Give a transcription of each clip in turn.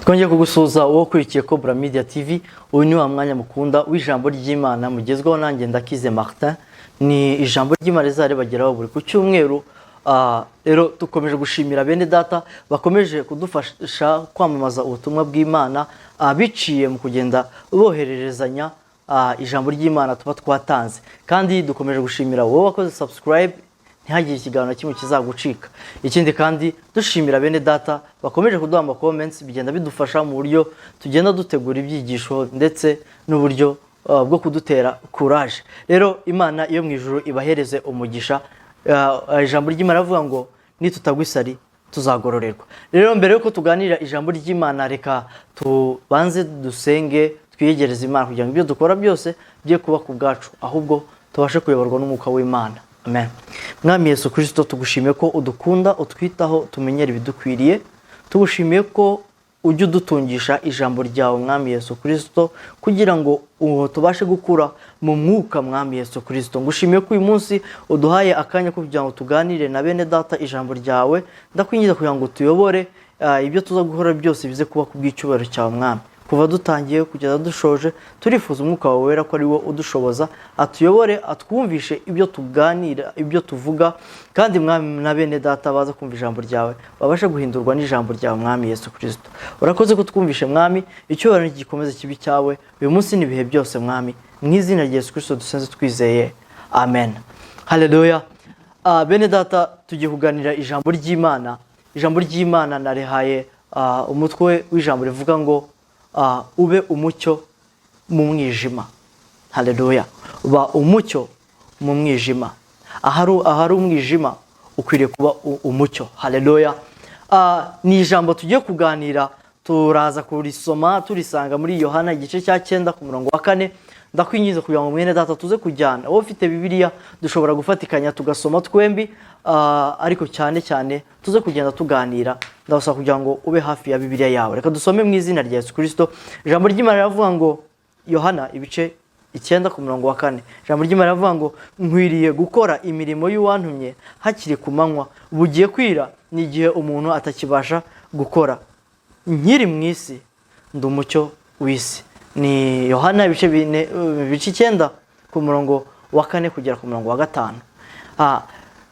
Twongeye kugusuhuza wowe ukurikiye Cobra Media TV. Uyu ni wa mwanya mukunda w'ijambo ry'Imana mugezweho nanjye Ndakize Martin. Ni ijambo ry'Imana rizaribageraho buri ku cyumweru. Rero dukomeje gushimira bene data bakomeje kudufasha kwamamaza ubutumwa bw'Imana, biciye mu kugenda bohererezanya ijambo ry'Imana tuba twatanze. Kandi dukomeje gushimira wowe wakoze subscribe, ntihagire ikiganiro na kimwe kizagucika. Ikindi kandi, dushimira bene data bakomeje kuduha ama comments, bigenda bidufasha mu buryo tugenda dutegura ibyigisho ndetse n'uburyo bwo kudutera courage. Rero Imana iyo mu ijuru ibahereze umugisha. Ijambo ry'Imana rivuga ngo nitutagwa isari tuzagororerwa. Rero mbere yuko tuganira ijambo ry'Imana, reka tubanze dusenge, twiyegereze Imana kugira ngo ibyo dukora byose bye kuba ku bwacu, ahubwo tubashe kuyoborwa n'umwuka w'Imana. Amen. Mwami Yesu Kirisito, tugushimiye ko udukunda, utwitaho, tumenyera ibidukwiriye. Tugushimiye ko ujya udutungisha ijambo ryawe, Mwami Yesu Kirisito, kugira ngo ubu tubashe gukura mu mwuka. Mwami Yesu Kirisito, ngushimiye ko uyu munsi uduhaye akanya ko kugira ngo tuganire na bene data ijambo ryawe. Ndakwinginze kugira ngo tuyobore, ibyo tuza gukora byose bize kuba ku bw'icyubahiro cyawe, Mwami. Kuva dutangiye kugeza dushoje, turifuza umwuka wawe wera ko ari wo udushoboza, atuyobore, atwumvishe ibyo tuganira, ibyo tuvuga. Kandi Mwami, na bene data baza kumva ijambo ryawe babashe guhindurwa n'ijambo ryawe. Mwami Yesu Kirisito, urakoze ko twumvishe. Mwami, icyubahiro gikomeze kibe icyawe uyu munsi n'ibihe byose. Mwami, mu izina rya Yesu Kirisito dusenze twizeye, amen. Haleluya. Bene data, tugiye kuganira ijambo ry'Imana. Ijambo ry'Imana narihaye umutwe w'ijambo rivuga ngo ube umucyo mu mwijima. Haleluya. Ba umucyo mu mwijima. Ahari umwijima ukwiriye kuba umucyo. Haleluya. Ni ijambo tugiye kuganira, turaza kurisoma turisanga muri Yohana igice cya 9 ku murongo wa 4. Ndakwinginze kugira ngo, mwene data, tuze kujyana. Wowe ufite Bibiliya dushobora gufatikanya tugasoma twembi, ariko cyane cyane tuze kugenda tuganira. Ndabasaba kugira ngo ube hafi ya Bibiliya yawe. Reka dusome mu izina rya Yesu Kirisito. Ijambo ry'Imana riravuga ngo, Yohana ibice 9 ku murongo wa 4, ijambo ry'Imana riravuga ngo: "Nkwiriye gukora imirimo y'uwantumye hakiri ku manywa. Bugiye kwira, ni igihe umuntu atakibasha gukora. Nkiri mu isi ndi umucyo w'isi." Ni Yohana ibice 4, ibice 9 ku murongo wa 4 kugera ku murongo wa 5.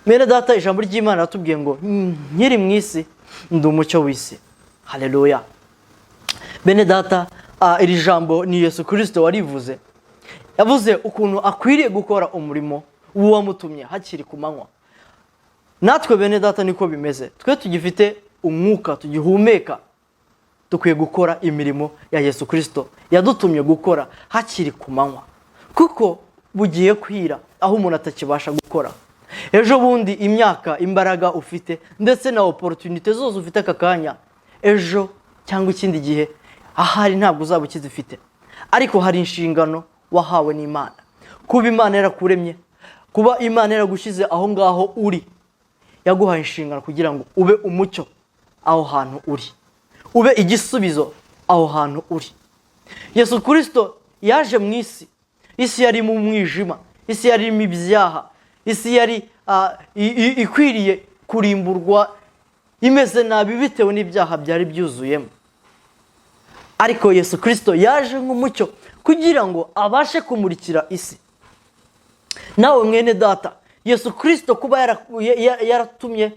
Bene data, ijambo ry'Imana riratubwiye ngo: "Nkiri mu isi ndi umucyo w'isi." Haleluya. Bene data, iri jambo ni Yesu Kirisito warivuze. Yavuze ukuntu akwiriye gukora umurimo w'uwamutumye hakiri ku manywa. Natwe, bene data, niko bimeze. Twe tugifite umwuka, tugihumeka, dukwiye gukora imirimo ya Yesu Kirisito yadutumye gukora hakiri ku manywa, kuko bugiye kwira aho umuntu atakibasha gukora. Ejo bundi imyaka, imbaraga ufite ndetse na opportunité zose ufite aka kanya, ejo cyangwa ikindi gihe ahari ntabwo uzaba ukizifite. Ariko hari inshingano wahawe n'Imana. Kuba Imana yarakuremye, kuba Imana yaragushyize aho ngaho uri, yaguhaye inshingano kugira ngo ube umucyo aho hantu uri, ube igisubizo aho hantu uri. Yesu Kirisito yaje mu isi, isi yari mu mwijima, isi yari irimo ibyaha, isi yari ikwiriye kurimburwa, imeze nabi bitewe n'ibyaha byari byuzuyemo. Ariko Yesu Kirisito yaje nk'umucyo kugira ngo abashe kumurikira isi. Nawe, mwene data, Yesu Kirisito kuba yaratumye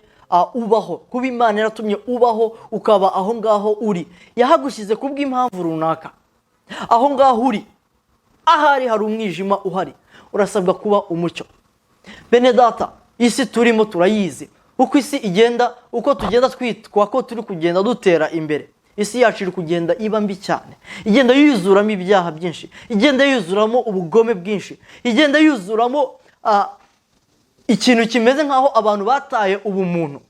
ubaho, kuba Imana yaratumye ubaho ukaba aho ngaho uri, yahagushyize kubw'impamvu runaka. Aho ngaho uri, ahari hari umwijima uhari, urasabwa kuba umucyo. Bene data, isi turimo turayizi. Uko isi igenda, uko tugenda twitwa ko turi kugenda dutera imbere, isi yacu iri kugenda iba mbi cyane, igenda yuzuramo ibyaha byinshi, igenda yuzuramo ubugome bwinshi, igenda yuzuramo ikintu kimeze nk'aho abantu bataye ubumuntu.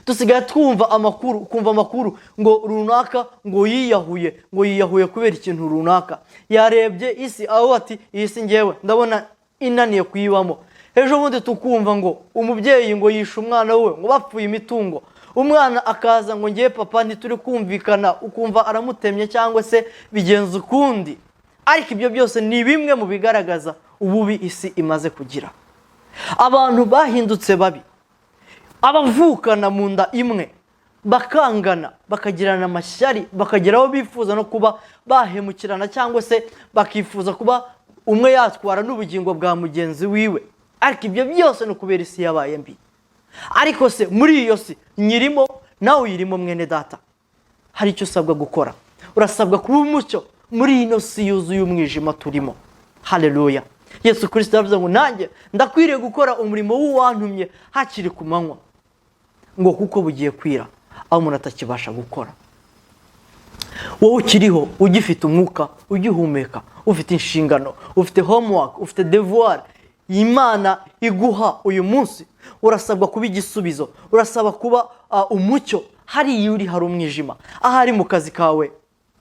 Dusigaye twumva amakuru, ukumva amakuru ngo runaka ngo yiyahuye, ngo yiyahuye kubera ikintu runaka. Yarebye isi aho ati: "Iyi si ngewe ndabona inaniye kuyibamo." Ejo bundi tukumva ngo umubyeyi ngo yishe umwana we, ngo bapfuye imitungo. Umwana akaza ngo: "Ngewe papa ntituri kumvikana." Ukumva aramutemye cyangwa se bigenza ukundi. Ariko ibyo byose ni bimwe mu bigaragaza ububi isi imaze kugira. Abantu bahindutse babi, abavukana mu nda imwe. Bakangana, bakagirana amashyari, bakagera aho bifuza no kuba bahemukirana, cyangwa se bakifuza kuba umwe yatwara n'ubugingo bwa mugenzi wiwe. Ariko ibyo byose ni ukubera isi yabaye mbi. Ariko se muri iyo si nyirimo, nawe uyirimo, mwene data, hari icyo usabwa gukora. Urasabwa kuba umucyo muri ino si yuzuye umwijima turimo. Haleluya! Yesu Kirisito yavuze ngo: "Nanjye ndakwiriye gukora umurimo w'uwantumye hakiri ku manywa," ngo kuko bugiye kwira aho umuntu atakibasha gukora. Wowe ukiriho, ugifite umwuka, ugihumeka, ufite inshingano, ufite homework, ufite devoir Imana iguha uyu munsi. Urasabwa kuba igisubizo, urasaba kuba umucyo. Hariya uri hari umwijima, ahari mu kazi kawe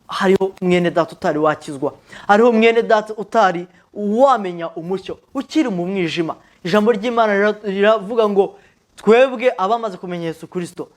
hariho mwene data utari wakizwa, hariho mwene data utari wamenya umucyo, ukiri mu mwijima. Ijambo ry'Imana riravuga ngo twebwe abamaze kumenya Yesu Kirisito,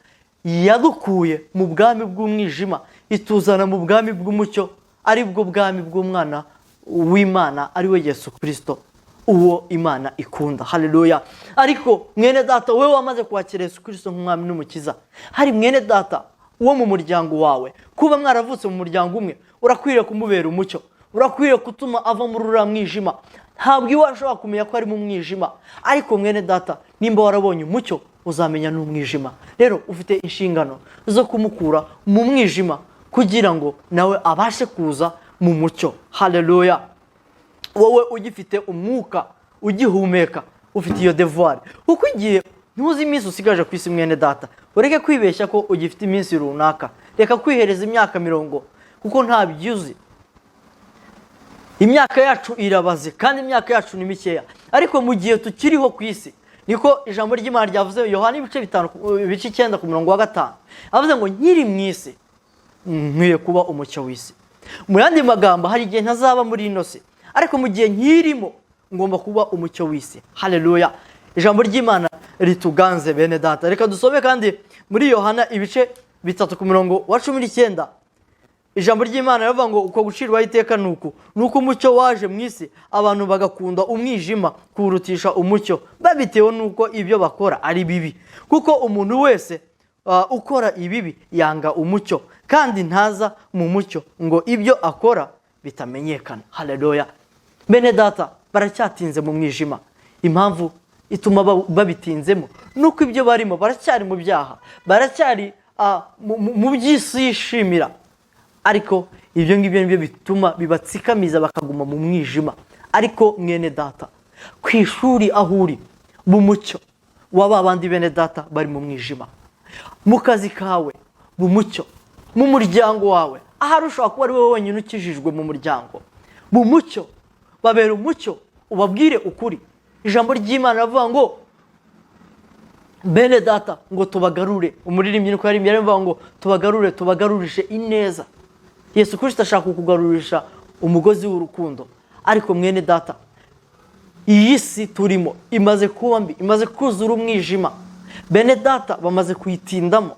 yadukuye mu bwami bw'umwijima, ituzana mu bwami bw'umucyo, ari bwo bwami bw'umwana w'Imana, ari we Yesu Kirisito, uwo Imana ikunda. Haleluya! Ariko mwene data, wowe wamaze kwakira Yesu Kirisito nk'umwami n'umukiza, hari mwene data wo mu muryango wawe, kuba mwaravutse mu muryango umwe, urakwiriye kumubera umucyo, urakwiriye gutuma ava muri uriya mwijima. Ntabwo iwe ashobora kumenya ko ari mu mwijima, ariko mwene data, nimba warabonye umucyo, uzamenya n'umwijima. Rero ufite inshingano zo kumukura mu mwijima kugira ngo nawe abashe kuza mu mucyo. Haleluya! Wowe ugifite umwuka, ugihumeka, ufite iyo devoir, kuko igihe ntuzi iminsi usigaje ku isi. Mwene data, ureke kwibeshya ko ugifite iminsi runaka. Reka kwihereza imyaka 40, kuko ntabyo uzi. Imyaka yacu irabaze, kandi imyaka yacu ni mikeya. Ariko mu gihe tukiriho ku isi, niko ijambo ry'Imana ryavuze, Yohani ibice 5, ibice 9, ku murongo wa 5, avuze ngo: "Nkiri mu isi nkwiye kuba umucyo w'isi." Mu yandi magambo, hari igihe ntazaba muri ino si, ariko mu gihe nkirimo ngomba kuba umucyo w'isi. Haleluya! Ijambo ry'Imana rituganze, bene data. Reka dusome kandi muri Yohana ibice 3, ku murongo wa 19. Ijambo ry'Imana riravuga ngo: "Uko gucirwaho iteka ni uku: ni uko umucyo waje mu isi, abantu bagakunda umwijima kuwurutisha umucyo, babitewe n'uko ibyo bakora ari bibi. Kuko umuntu wese ukora ibibi yanga umucyo, kandi ntaza mu mucyo ngo ibyo akora bitamenyekana." Haleluya! Bene data baracyatinze mu mwijima. Impamvu ituma babitinzemo ni uko ibyo barimo, baracyari mu byaha, baracyari mu by'isi yishimira. Ariko ibyo ngibyo nibyo bituma bibatsikamiza, bakaguma mu mwijima. Ariko mwene data, ku ishuri aho uri, mu mucyo wa ba bandi bene data bari mu mwijima, mu kazi kawe mu mucyo, mu muryango wawe, ahari ushobora kuba ari wowe wenyine ukijijwe mu muryango, mu mucyo, babera umucyo, ubabwire ukuri. Ijambo ry'Imana riravuga ngo bene data ngo tubagarure. Umuririmbyi niko yaririmbye, yaravuga ngo: "Tubagarure, tubagarurishe ineza." Yesu Kirisito ashaka kukugarurisha umugozi w'urukundo. Ariko mwene data, iyi si turimo imaze kuba mbi, imaze kuzura umwijima. Bene data bamaze kuyitindamo,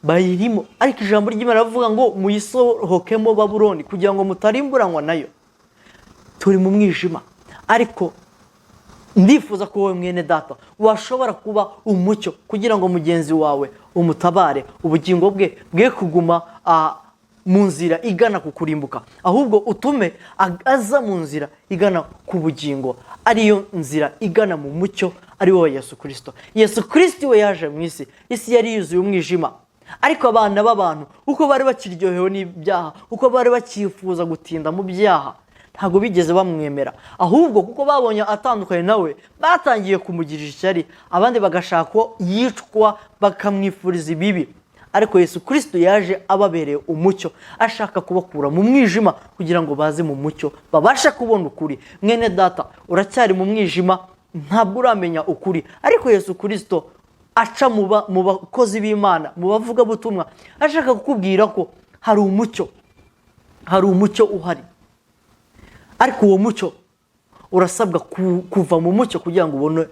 bayirimo. Ariko ijambo ry'Imana rivuga ngo: "Muyisohokemo Babuloni, kugira ngo mutarimburanwa nayo." Turi mu mwijima, ariko ndifuza ko wowe mwene data washobora kuba umucyo kugira ngo mugenzi wawe umutabare, ubugingo bwe bwe kuguma mu nzira igana ku kurimbuka, ahubwo utume aza mu nzira igana ku bugingo, ariyo nzira igana mu mucyo, ari wowe Yesu Kirisito. Yesu Kirisito we yaje mu isi, isi yari yuzuye umwijima. Ariko abana b'abantu, uko bari bakiryohewe n'ibyaha, uko bari bakifuza gutinda mu byaha, ntabwo bigeze bamwemera. Ahubwo kuko babonye atandukanye nawe, batangiye kumugirira ishyari, abandi bagashaka ko yicwa, bakamwifuriza ibibi. Ariko Yesu Kirisito yaje ababereye umucyo, ashaka kubakura mu mwijima kugira ngo baze mu mucyo, babashe kubona ukuri. Mwene data, uracyari mu mwijima, ntabwo uramenya ukuri. Ariko Yesu Kirisito aca mu bakozi b'Imana, mu bavugabutumwa, ashaka kukubwira ko hari umucyo, hari umucyo uhari. Ariko uwo mucyo urasabwa kuva mu mucyo kugira ngo ubone,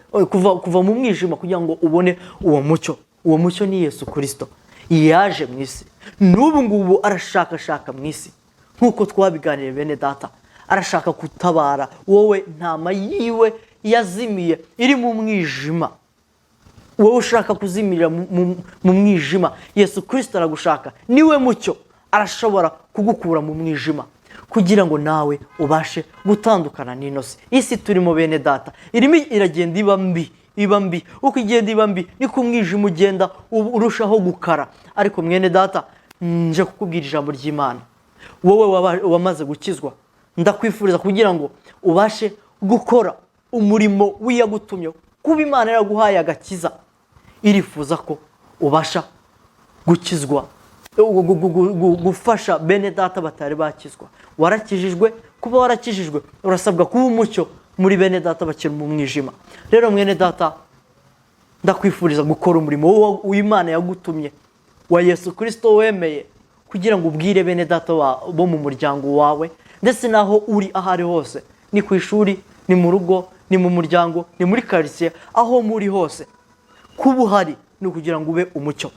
kuva mu mwijima kugira ngo ubone uwo mucyo. Uwo mucyo ni Yesu Kirisito. Yaje mu isi, n'ubu ngubu arashakashaka mu isi, nk'uko twabiganiriye, bene data. Arashaka gutabara wowe ntama yiwe yazimiye, iri mu mwijima. Wowe ushaka kuzimirira mu mwijima, Yesu Kirisito aragushaka, niwe mucyo, arashobora kugukura mu mwijima kugira ngo nawe ubashe gutandukana n'ino si. Isi turimo, bene data, irimo iragenda iba mbi, iba mbi. Uko igenda iba mbi niko umwijima ugenda urushaho gukara. Ariko mwene data, nje kukubwira ijambo ry'Imana. Wowe wamaze gukizwa, ndakwifuriza kugira ngo ubashe gukora umurimo w'iyagutumye. Kuba Imana yaraguhaye agakiza, irifuza ko ubasha gukizwa, gufasha bene data batari bakizwa. Warakijijwe, kuba warakijijwe urasabwa kuba umucyo muri bene data bakiri mu mwijima. Rero mwene data, ndakwifuriza gukora umurimo w'Imana yagutumye, wa Yesu Kirisito wemeye, kugira ngo ubwire bene data bo mu muryango wawe, ndetse n'aho uri aho ari hose, ni ku ishuri, ni mu rugo, ni mu muryango, ni muri karitsiye, aho muri hose. Kuba uhari ni ukugira ngo ube umucyo.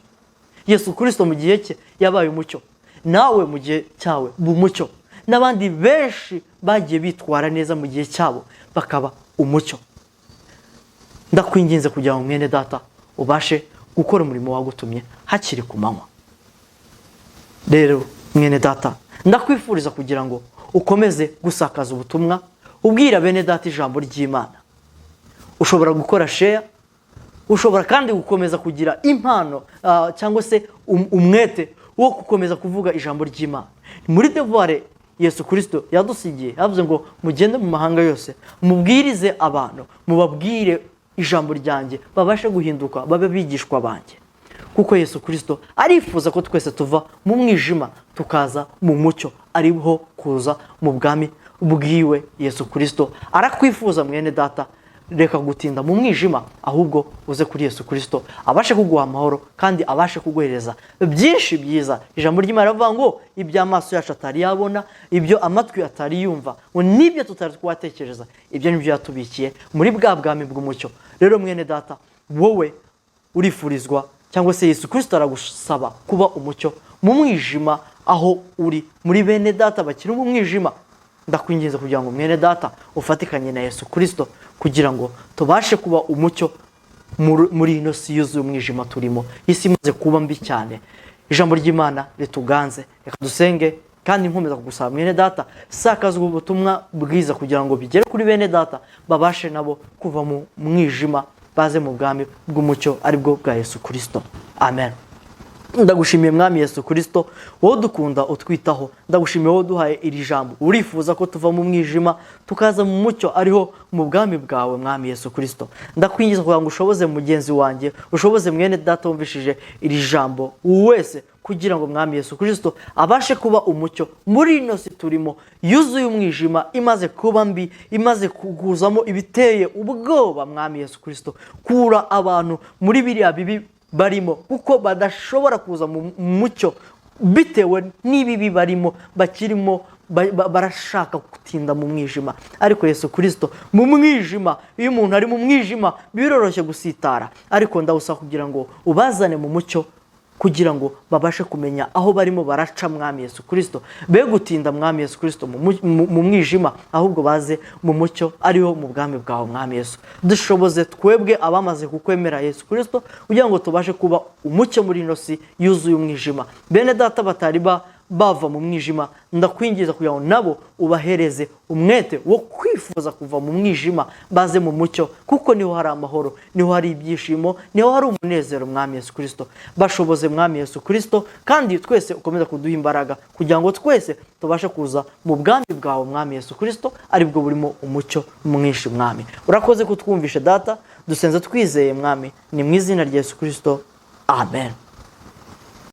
Yesu Kirisito mu gihe cye yabaye umucyo, nawe mu gihe cyawe uba umucyo, n'abandi benshi bagiye bitwara neza mu gihe cyabo bakaba umucyo. Ndakwinginze kugira ngo, mwene data, ubashe gukora umurimo wagutumye hakiri ku manywa. Rero mwene data, ndakwifuriza kugira ngo ukomeze gusakaza ubutumwa, ubwira bene data ijambo ry'Imana. Ushobora gukora share, ushobora kandi gukomeza kugira impano cyangwa se umwete wo gukomeza kuvuga ijambo ry'Imana. Muri devoir Yesu Kirisito yadusigiye, yavuze ngo: "Mugende mu mahanga yose, mubwirize abantu, mubabwire ijambo ryanjye, babashe guhinduka babe bigishwa banjye." Kuko Yesu Kirisito arifuza ko twese tuva mu mwijima tukaza mu mucyo, ariho kuza mu bwami bwiwe. Yesu Kirisito arakwifuza, mwene data. Reka gutinda mu mwijima, ahubwo uze kuri Yesu Kirisito, abashe kuguha amahoro kandi abashe kuguhereza byinshi byiza. Ijambo ry'Imana rivuga ngo ibyo amaso yacu atari yabona, ibyo amatwi atari yumva, ngo n'ibyo tutari twatekereza, ibyo nibyo yatubikiye muri bwa bwami bw'umucyo. Rero mwene data, wowe urifurizwa, cyangwa se Yesu Kirisito aragusaba kuba umucyo mu mwijima aho uri, muri bene data bakiri mu mwijima. Ndakwinginze kugira ngo, mwene data, ufatikanye na Yesu Kirisito kugira ngo tubashe kuba umucyo muri ino si yuzuye umwijima turimo. Isi imaze kuba mbi cyane, ijambo ry'Imana rituganze. Reka dusenge. Kandi nkomeza kugusaba, mwene data, sakazwa ubutumwa bwiza kugira ngo bigere kuri bene data, babashe nabo kuva mu mwijima baze mu bwami bw'umucyo, aribwo bwa Yesu Kirisito. Amen. Ndagushimiye, Mwami Yesu Kirisito, wowe udukunda, utwitaho. Ndagushimiye wowe uduhaye iri jambo. Urifuza ko tuva mu mwijima tukaza mu mucyo, ariho mu bwami bwawe. Mwami Yesu Kirisito, ndakwinginze kugira ngo ushoboze mugenzi wanjye, ushoboze mwene data wumvishije iri jambo wese, kugira ngo Mwami Yesu Kirisito abashe kuba umucyo muri ino si turimo yuzuye umwijima, imaze kuba mbi, imaze kuzamo ibiteye ubwoba. Mwami Yesu Kirisito, kura abantu muri biriya bibi barimo, kuko badashobora kuza mu mucyo bitewe n'ibibi barimo, bakirimo, barashaka gutinda mu mwijima. Ariko Yesu Kirisito, mu mwijima, iyo umuntu ari mu mwijima biroroshye gusitara, ariko ndawusaba kugira ngo ubazane mu mucyo, kugira ngo babashe kumenya aho barimo baraca. Mwami Yesu Kirisito, be gutinda, Mwami Yesu Kirisito, mu mwijima, ahubwo baze mu mucyo, ariho mu bwami bwawe. Mwami Yesu, dushoboze twebwe abamaze kukwemera, Yesu Kirisito, kugira ngo tubashe kuba umucyo muri ino si yuzuye umwijima. Bene data batari bava mu mwijima, ndakwinginze kugira ngo nabo ubahereze umwete wo kwifuza kuva mu mwijima baze mu mucyo, kuko niho hari amahoro, niho hari ibyishimo, niho hari umunezero. Mwami Yesu Kirisito, bashoboze. Mwami Yesu Kirisito, kandi twese ukomeza kuduha imbaraga kugira ngo twese tubashe kuza mu bwami bwawe, Mwami Yesu Kirisito, aribwo burimo umucyo mwinshi. Mwami, urakoze kutwumvisha. Data, dusenze twizeye, Mwami, ni mu izina rya Yesu Kirisito, amen.